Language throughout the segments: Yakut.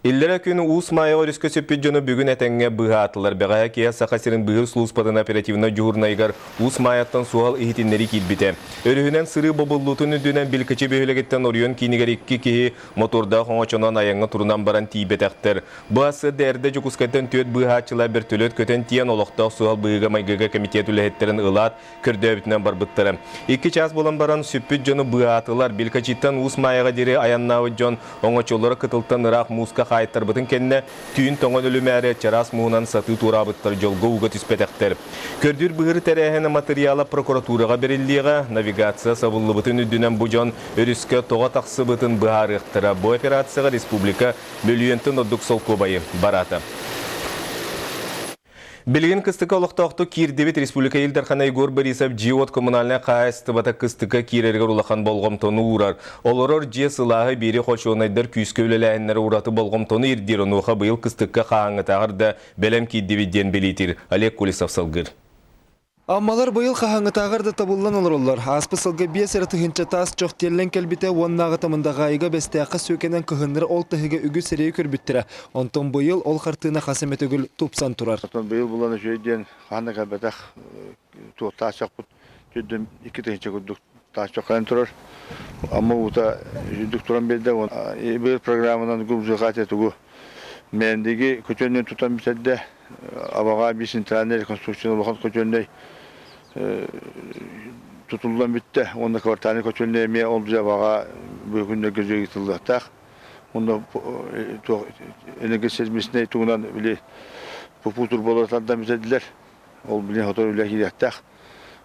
Иллэрэ күн Уус Маайаҕа өрүскэ сүппүт дьону бүгүн этэҥҥэ быыһаатылар. Бэҕэһээ киэһэ Саха сирин быыһыыр сулууспатын оперативнай дьуһуурунайыгар Уус Маайаттан суһал иһитиннэрии киирбитэ. Өрүһүнэн сырыы бобуллуутун үрдүнэн Билкичи бөһүөлэгиттэн оройуон киинигэр икки киһи мотуордаах оҥочонон айаҥҥа турунан баран тиийбэтэхтэр. Бу сырда эрдэ Дьокуускайтан түөрт быыһааччылар бөртөлүөт көтөн тиийэн олохтоох суһал быһыыга-майгыга кэмитиэт үлэһиттэрин ылаат көрдөөбүтүнэн барбыттара. Икки чаас буолан баран сүппүт дьону быыһаатылар. Белькачиттан Уус Маайаҕа диэри айаннаабыт дьон оҥочолоро кытылтан ыраах мууска хаайтарбытын кэннэ түүн тоҥон өлүмээри чараас мууһунан сатыы туораабыттар дьолго ууга түспэтэхтэр. Көрдүүр быһыр тэрээһин матырыйаала прокуратураҕа бэриллиэҕэ, навигация сабыллыбытын үрдүнэн бу дьон өрүскэ тоҕо тахсыбытын быһаарыахтара. Бу операцияҕа республика мөлүйүөнтэн ордук солкуобайы бараата. Билигин кыстыкка олохтоохтук киирдибит Республика Ил Дархана Егор Борисов дьиэ-уот коммунальнай хаһаайыстыбата кыстыкка киирэригэр улахан болҕомтону уурар. Олорор дьиэ сылааһы биэри хочуонайдар күүскэ үлэлээһиннэрэ ураты болҕомтону ирдиир. Онуоха быйыл кыстыкка хаһааҥҥытааҕар да бэлэм киирдибит диэн бэлиэтиир Олег Колесов салгыыр. Аммалар быйыл хаһааҥҥытааҕар да табыллан олороллор. Ааспыт сылга 5 эрэ тыһыынча таас чох тиэллэн кэлбитэ уоннааҕыта Мындаҕаайыга Бэстээххэ сүөкэнэн кыһыннары ол таһыга үгүс эрэйи көрбүттэрэ. Онтон быйыл ол хартыына хас эмэ төгүл тупсан турар. Оттон быйыл булан үчүгэй диэн хаһан да кэлбэтэх туох таас чохпут төрдүн 2 тыһыынча курдук таас чох кэлэн турар. Амма уута үрдүк туран биэрдэ. Быйыл программанан губжихати тугу Мээндиги көтөннөн тутан бүтэрдэ. Абаҕа биир центральнай реконструкция улахан көтөннөй тутуллан бүттэ. Уонна квартальнай көтөннөй эмиэ ол абаҕа бүгүннэргэ ыытыллыахтаах. Онно энергосервиснэй тугунан били пупу турбалар тардан бүтэрдилэр. Ол били хотор үлэ киириэхтээх.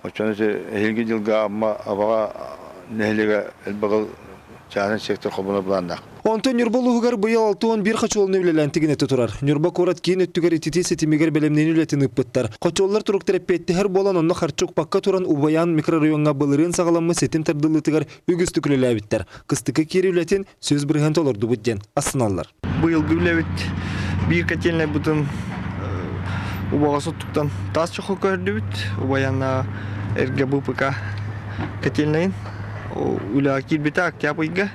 Оччону эһиилги дьылга Амма Абаҕа нэһилиэгэ элбэх чааһынай сектор холбонор былааннаах. Онтон Ньурба улууһугар быйыл 61 хочуолунай үлэлээн тигинэтэ турар. Ньурба куорат киин өттүгэр ититии ситимигэр бэлэмнэнии үлэтин ыыппыттар. Хочуоллар туруктара эппиэттэһэр буолан, онно харчы укпакка туран Убайаан микрорайоҥҥа былырыын саҕаламмыт ситим тардыллыытыгар үгүстүк үлэлээбиттэр. Кыстыкка киирии үлэтин 100% толордубут диэн астыналлар. Быйылгы үлэбит биир котельнайбытын убаҕас оттуктан таас чоху көрдүбүт. Убайанна эргэ БПК котельнайын үлэҕэ киирбитэ октябрь ыйга.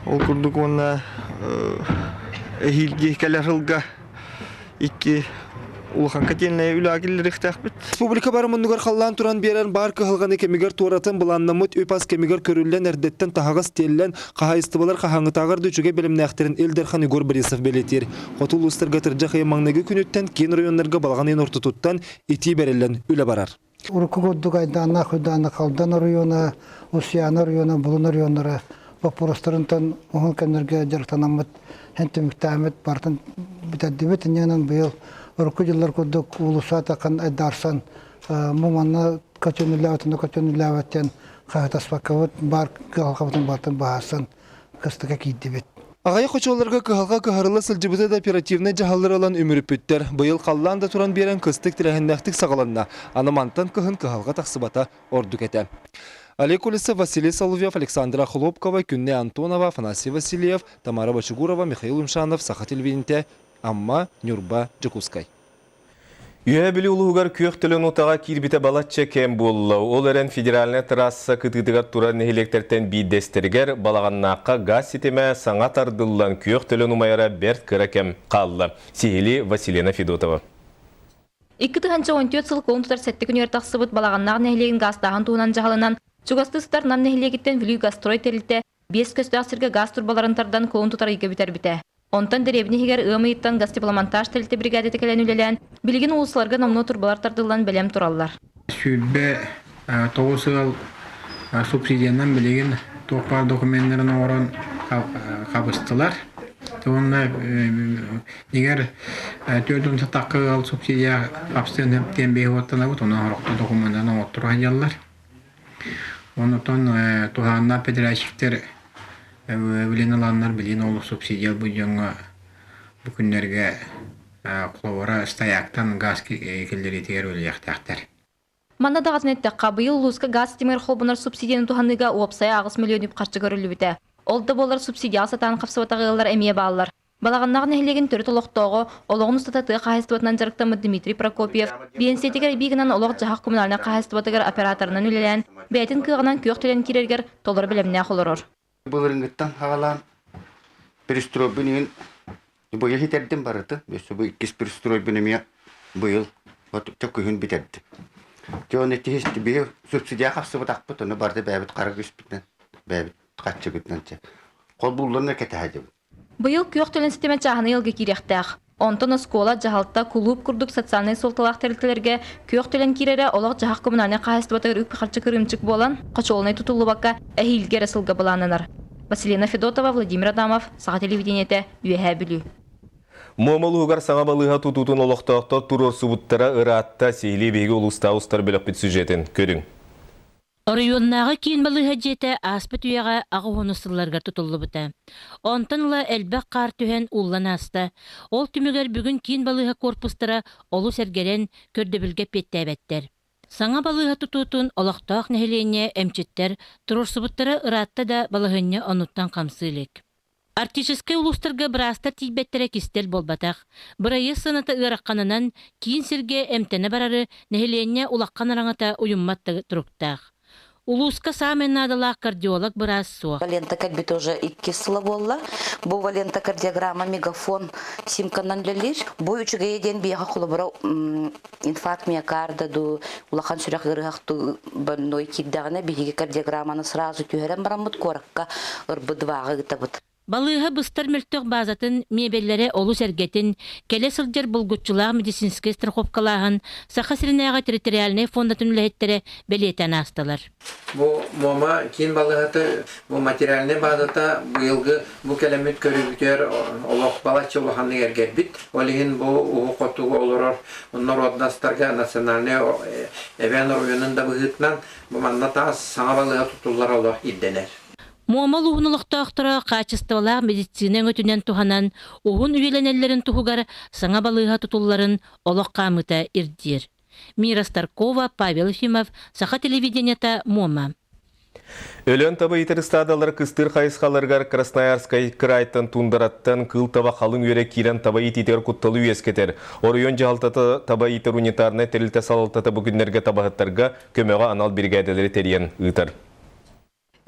Ол курдук уонна эһиилги кэлэр сылга икки улахан котельная үлэҕэ киллэриэхтээхпит. Республика бары муннугар халлаан туран биэрэн баар кыһалҕаны кэмигэр туоратан былааннаммыт үп-ас кэмигэр көрүллэн эрдэттэн таһаҕас тиэллэн хаһаайыстыбалар хаһааҥҥытааҕар да үчүгэй бэлэмнээхтэрин Ил Дархан Егор Борисов бэлиэтиир. Хоту улуустарга атырдьах ыйын маҥнайгы күнүттэн киин районнарга балаҕан ыйын ортотуттан итии бэриллэн үлэ барар. Урукку курдук айдааннаах уйдааннаах Алдан оройуона, Усуйаана оройуона, Булун оройуоннара боппуруостарынтан уһун кэмнэргэ дьарыктанаммыт, эн түмүктээммит барытын бүтэрдибит. Иннинэн быйыл урукку дьыллар курдук уулусса атахан айдаарсан муманна көтөнүллээбит, көтөнүллээбит диэн хаһытаспаккабыт баар кыһалҕабытын барытын быһаарсан кыстыка киирдибит. Аҕыйах хочуолларга кыһалҕа кыһарылла сылдьыбыта да оперативнай дьаһаллары ылан үмүрүппүттэр. Быйыл халлаан да туран биэрэн кыстык тэрээһиннээхтик саҕаланна. Аны мантан кыһын кыһалҕа тахсыбата ордук этэ. Олег Колесов, Василий Соловьев, Александра Хлопкова, Күннэ Антонова, Афанасий Васильев, Тамара Бочугурова, Михаил Умшанов, Саха телевидениетэ, Амма, Ньурба, Дьокуускай. Үөһээ Бүлүү улууһугар күөх төлөн утаҕа киирбитэ балачча кэм буолла. Ол эрэн федеральнай трасса кытыытыгар турар нэһилиэктэртэн биирдэстэригэр Балаҕаннаахха газ ситимэ саҥа тардыллан күөх төлөн умайара бэрт кыра кэм хаалла. Сиһилии Василина Федотова. 2014 сыл кулун тутар сэттэ күнүгэр тахсыбыт Балаҕаннаах нэһилиэгин гаастааһын туһунан дьаһалынан чугастыы сытар Нам нэһилиэгиттэн Бүлүү Газстрой тэрилтэ биэс көстөөх сиргэ гаас турбаларын тардан кулун тутар ыйга бүтэрбитэ. Онтон дэриэбинэ иһигэр ыам ыйыттан гастепломонтаж тэрилтэ бригадата кэлэн үлэлээн, билигин уулуссаларга номнуо турбалар тардыллан бэлэм тураллар. 29 ыал субсидиянан билигин туох баар докуменнарын оҥорон хабыстылар. Уонна егер 40 сатаққа ыал субсидия хапсыан диэн бэйэ онон орохто докумуоннарын оҥотторо сылдьаллар. Онтон туһааннаах подрядчиктар билин ыланнар билин ол субсидия ылбыт дьоҥҥо бу күннэргэ холобура стояктан газ киллэриитигэр үлэлиэхтээхтэр. Манна даҕатан эттэххэ, быйыл улууска газ ситимигэр холбонор субсидияны туһаныыга уопсайа 8 миллион үп харчы көрүллүбүтэ. Ол да буоллар субсидияҕа сатаан хапсыбатах ыаллар эмиэ бааллар. Балаҕаннаах нэһилиэгин төрүт олохтооҕо, олоҕун устата тыа хаһаайыстыбатынан дьарыктаммыт Дмитрий Прокопьев биэнсийэтигэр эбии гынан олох-дьаһах коммунальнай хаһаайыстыбатыгар операторынан үлэлээн, бэйэтин кыаҕынан күөх төлөн киирэригэр толору бэлэмнээх олорор. Былырыҥҥыттан саҕалаан Перестройбун иһин быйыл итэрдим барыты. Өссө бу иккис перестройбун эмиэ быйыл күһүн бүтэрдим. Дьэ оны тиһис биһи субсидия хапсыбатахпыт, ону барыта бэйэбит хара күспүтүнэн, бэйэбит хаччыбытынан чэ. Холбуулларына кэтэһэдьэбит. Быйыл күөх төлөн ситимэ чааһынай ыалга киириэхтээх. Онтон оскуола, дьаһалта, кулууп курдук социальнай суолталаах тэрилтэлэргэ күөх төлөн киирэрэ олох-дьаһах коммунальнай хаһаайыстыбатыгар үп-харчы кырыымчык буолан, хочуолунай тутуллубакка, эһиилги эрэ сылга былааннанар. Василина Федотова, Владимир Адамов, Саха телевидениетэ, Үөһээ Бүлүү. Муома улууһугар саҥа балыыһа тутуутун олохтоохтор туруорсубуттара ыраатта. Сиһилии биһиги улуустааҕы устар бөлөхпүт сюжетин көрүҥ. Оройуоннааҕы киин балыыһа дьиэтэ ааспыт үйэҕэ аҕыс сылларыгар тутуллубута. Онтон ыла элбэх хаар түһэн ууллан ааста. Ол түмүгэр бүгүн киин балыыһа куорпустара олус эргэрэн, көрдөбүлгэ эппиэттээбэттэр. Саҥа балыыһа тутуутун олохтоох нэһилиэнньэ, эмчиттэр туруорсубуттара ыраатта да балаһыанньа оннуттан хамсыы илик. Арктическай улуустарга быраастар тиийбэттэрэ кистэл буолбатах. Бырайыас сыаната ыараханынан, киин сиргэ эмтэнэ барары нэһилиэнньэ улахан араҥата уйуммат да туруктаах. Улууска саамай наадалаах кардиолог быраас суох. Валента кэлбит уже иккис сыла буолла. Бу Валента кардиограмма мегафон симканан үлэлиир. Бу үчүгэйэ диэн биһиэхэ холобура инфаркт миокарда дуу, улахан сүрэх ыарыһах больной киирдэҕинэ биһиги кардиограмманы сразу түһэрэн бараммыт куоракка ырбыт дваҕа ыытабыт. Балыыһа быстар мөлтөх баазатын, миэбэллэрэ олус эргэтин, кэлэ сылдьар булгуччулаах медицинскэй страховкалааһын Саха сиринээҕи территориальнай фондатын үлэһиттэрэ бэлиэтээн аастылар. Бу Муома киин балыыһата бу материальнай баазата быйылгы бу кэлэммит көрүүбүтүгэр олох балачча улаханнык эргэрбит. Ол иһин бу уһук хотугу олорор норуодунастарга национальнай эбээн оройуонун да быһыытынан бу манна таас саҥа балыыһа тутуллар олох ирдэнэр. Муома улууһун олохтоохторо хаачыстыбалаах медицина өҥөтүнэн туһанан уһун үйэлэнэллэрин туһугар саҥа балыыһа тутулларын олох хаамыыта ирдиир. Мира Старкова, Павел Ефимов, Саха телевидениета, Муома. Өлөөн таба иитэр ыстаадалара кыстыыр хайысхаларыгар Красноярскай кыраайтан туундараттан кыыл таба халыҥ үөрэ киирэн таба иитиитигэр кутталы үөскэтэр. Оройуон дьаһалтата таба иитэр унитарнай тэрилтэ салалтата бу күннэргэ табаһыттарга көмөҕө анал биригээдэлэри тэрийэн ыытар.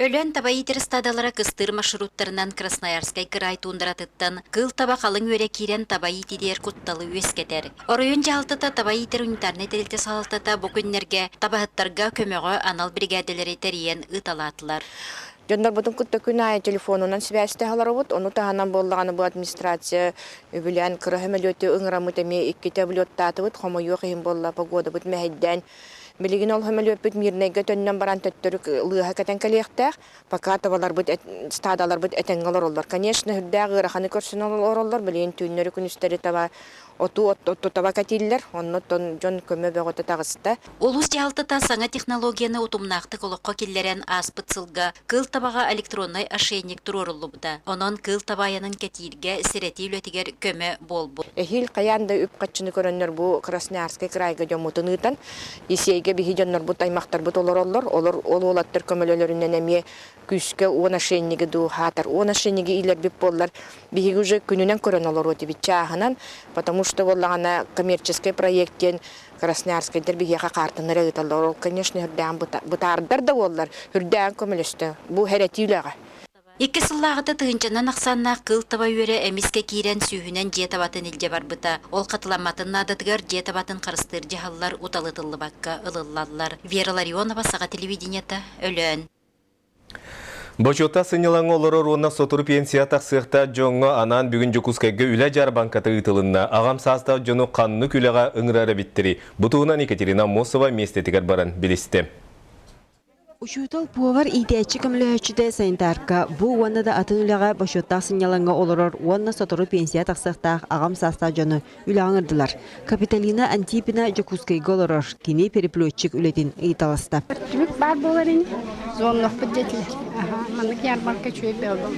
Өлөөн таба иитэр ыстаадалара кыстыыр маршруттарынан Красноярскай кыраай туундаратыттан кыыл таба халыҥ үөрэ киирэн таба иитиитигэр кутталы үөскэтэр. Оройуон дьаһалтата таба иитэр унитарнай тэрилтэ салалтата бу күннэргэ табаһыттарга көмөҕө анал биригээдэлэри тэрийэн ыыталаатылар. Дьоннорбутун кытта күн аайы телефонунан сибээстэһэ олоробут. Ону таһынан буоллаҕына бу администрация үбүлээн кыра сөмөлүөтү ыҥыраммыт эмиэ иккитэ облеттаатыбыт. Хомойуох иһин буолла погодабыт мэһэйдээн Билигин ол сөмөлүөппүт Мирнэйгэ төннөн баран төттөрү лыаһа кэтэн кэлиэхтээх. Пока табаларбыт, стадаларбыт этэҥҥэ олороллор. Конечно, үрдээх ыараханы көрсөн олороллор. Билигин түүннэри-күнүстэри таба оту отту таба кэтииллэр. Оннуттан дьон көмө бөҕөтө таҕыста. Улуус дьаһалтата саҥа технологияны утумнаахтык олоххо киллэрэн ааспыт сылга кыыл табаҕа электроннай ошейник туруоруллубута. Онон кыыл таба айанын кэтииргэ, сэрэтии үлэтигэр көмө буолбут. Эһиил хайаан да үп-харчыны көрөннөр бу Красноярскай кыраайга дьоммутун ыытан, Исиэйгэ биһи дьоннорбут, аймахтарбыт олороллор. Олор ол уолаттар көмөлөлөрүнэн эмиэ күүскэ уон ошейниги дуу, хаатар уон ошейниги иилэрбит буоллар, биһиги уже күнүнэн көрөн олоруо этибит чааһынан, потому что буоллаҕына коммерческий проект диэн Красноярскайдар биһиэхэ хаартаннары ыыталлар. Ол, конечно, үрдээн бытаардар да буоллар, үрдээн көмөлөстө. Бу хэрэтии үлэҕэ. Икки сыллааҕыта тыһыынчанан ахсааннаах кыыл таба үөрэ эмискэ киирэн сүүһүнэн дьиэ табатын илдьэ барбыта. Ол хатыламматын наадатыгар дьиэ табатын харыстыыр дьаһаллар уталытыллыбакка ылыллаллар. Вера Ларионова, Саха телевидениета, Өлөөн. Бочуоттаах сынньалаҥҥа олорор уонна сотору пенсия тахсыахтаах дьоҥҥо анаан бүгүн Дьокуускайга үлэ дьаарбаҥката ыытылынна. Аҕам саастаах дьону ханнык үлэҕэ ыҥырар эбиттэрий? Бу туһунан Екатерина Аммосова миэстэтигэр баран билистэ. Учуутал, повар, иитээччи көмөлөһөөччүтэ санитарка бу уонна да атын үлэҕэ бочуоттаах сынньалаҥҥа олорор уонна сотору пенсия тахсыахтаах аҕам саастаах дьону үлэҕэ ыҥырдылар. Капитолина Антипина Дьокуускайга олорор, кини переплетчик үлэтин ыйыталаста. Түмүк баар буолар ини, звоннохпут диэтилэр. Маннык ярмарка үчүгэй буолла.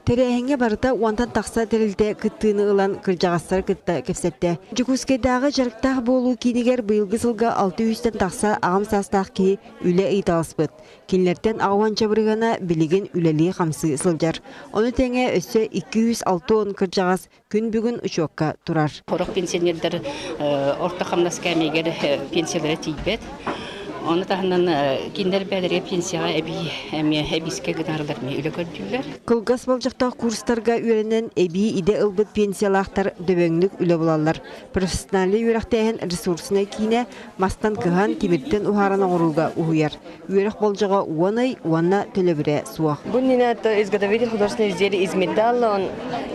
Тэрээһиҥҥэ барыта уонтан тахса тэрилтэ кыттыыны ылан кырдьаҕастары кытта кэпсэттэ. Дьокуускайдааҕы дьарыктаах буолуу киинигэр быйылгы сылга 600-тэн тахса аҕам саастаах киһи үлэ ыйыталаспыт. Кинилэртэн аҕа бырыһыана билигин үлэлии-хамсыы сылдьар. Ону тэҥэ өссө 260 кырдьаҕас күн бүгүн учуокка турар. Сорох пенсионердар орто хамнас кээмэйигэр пенсиялара тиийбэт. Ону таһынан кинилэр бэйэлэригэр пенсияҕа эбии эмиэ эбиискэ гынарылар эмиэ үлэ көрдүүллэр. Кылгас болдьохтоох курстарга үөрэнэн эбии идэ ылбыт пенсиялаахтар дөбөҥнүк үлэ булаллар. Профессиональнай үөрэхтээһин ресурснай киинэ мастан кыһан, тимиртэн уһааран оҥорууга уһуйар. Үөрэх болдьоҕо уон ый уонна төлөбүрэ суох. Бу иннинэ изготовитель художественных изделий из металла, он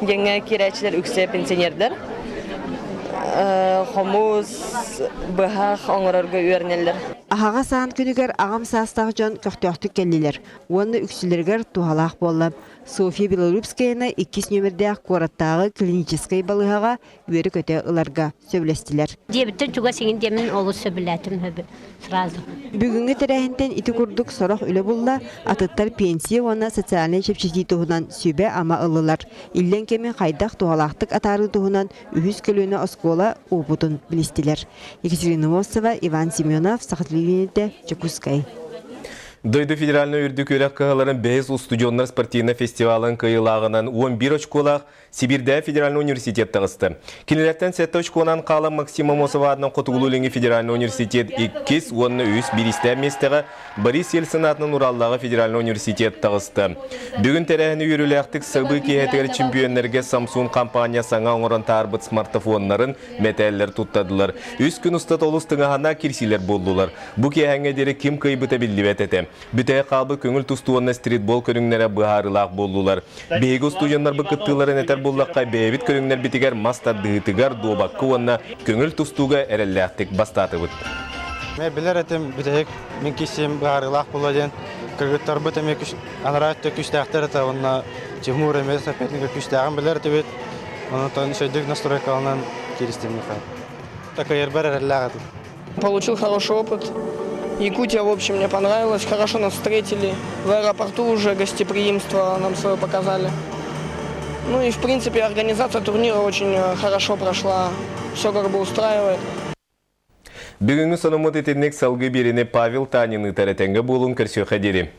диэҥҥэ киирээччилэр үксэ пенсионердар. Хомус, быһах оҥорорго үөрэнэллэр. Аһаҕас аан күнүгэр аҕам саастаах дьон көхтөөхтүк кэллилэр уонна үксүлэригэр туһалаах буолла. Софья Белолюбскаяны иккис нүөмэрдээх куораттааҕы клиническэй балыыһаҕа үөрэ-көтө ыларга сөбүлэстилэр. Дьиэбиттэн чугас иҥин диэмин олус сөбүлээтим сразу. Бүгүҥҥү тэрээһинтэн ити курдук сорох үлэ булла, атыттар пенсия уонна социальнай чэпчэтии туһунан сүбэ-ама ыллылар. Иллэҥ кэми хайдах туһалаахтык атаарыы туһунан үһүс көлүөнэ оскуола уопутун билистилэр. Екатерина Мосова, Иван Семенов, Саха телевидениетэ, Дьокуускай. Дойду федеральнай үрдүк үөрэх кыһаларын бэһис устудьуоннар спортивнай фестивалын кыайыылааҕынан 11 очколаах Сибирдээҕи федеральнай университет таҕыста. Кинилэртэн сэттэ очконан хаалан Максим Амосов аатынан Хотугулуу-Илиҥҥи федеральнай университет иккис уонна үһүс бириистээх миэстэҕэ Борис Ельцин аатынан Ураллааҕы федеральнай университет таҕыста. Бүгүн тэрээһини үөрүүлээхтик сабыы киэһэтигэр чемпионнарга Samsung компания саҥа оҥорон таһаарбыт смартфоннарын, мэтээллэр туттардылар. Үс күн устата олус тыҥаһана кирсиилэр буоллулар. Бу киэһэҥҥэ диэри ким кыайбыта биллибэт этэ. Бүтэһик хаалбыт көҥүл тустуу уонна стритбол көрүҥнэрэ быһаарыылаах буоллулар. Биһиги устудьуоннарбыт кыттыыларын этэр буоллахха, бэйэбит көрүҥнэрбитигэр мас тардыһыытыгар, дуобакка уонна көҥүл тустууга эрэллээхтик бастаатыбыт. Мен билэр этим бүтэһик мин киссиим быһаарыылаах буолуо диэн кыргыттарбыт эмиэ анараа өттө күүстээхтэр этэ уонна Тимур эмиэ сопернига күүстээҕин билэр этибит. Онтон үчүгэйдик настройкаланан кииристим михаил. Такайырбар эрэллээх этим. Получил хороший опыт. Якутия, в общем, мне понравилась. Хорошо нас встретили. В аэропорту уже гостеприимство нам свое показали. Ну и, в принципе, организация турнира очень хорошо прошла. Все как бы устраивает. Бүгүҥҥү сонуммут итинник салгыы биэриини Павел Танин ыытар этэҥҥэ буолуҥ көрсүөххэ диэри.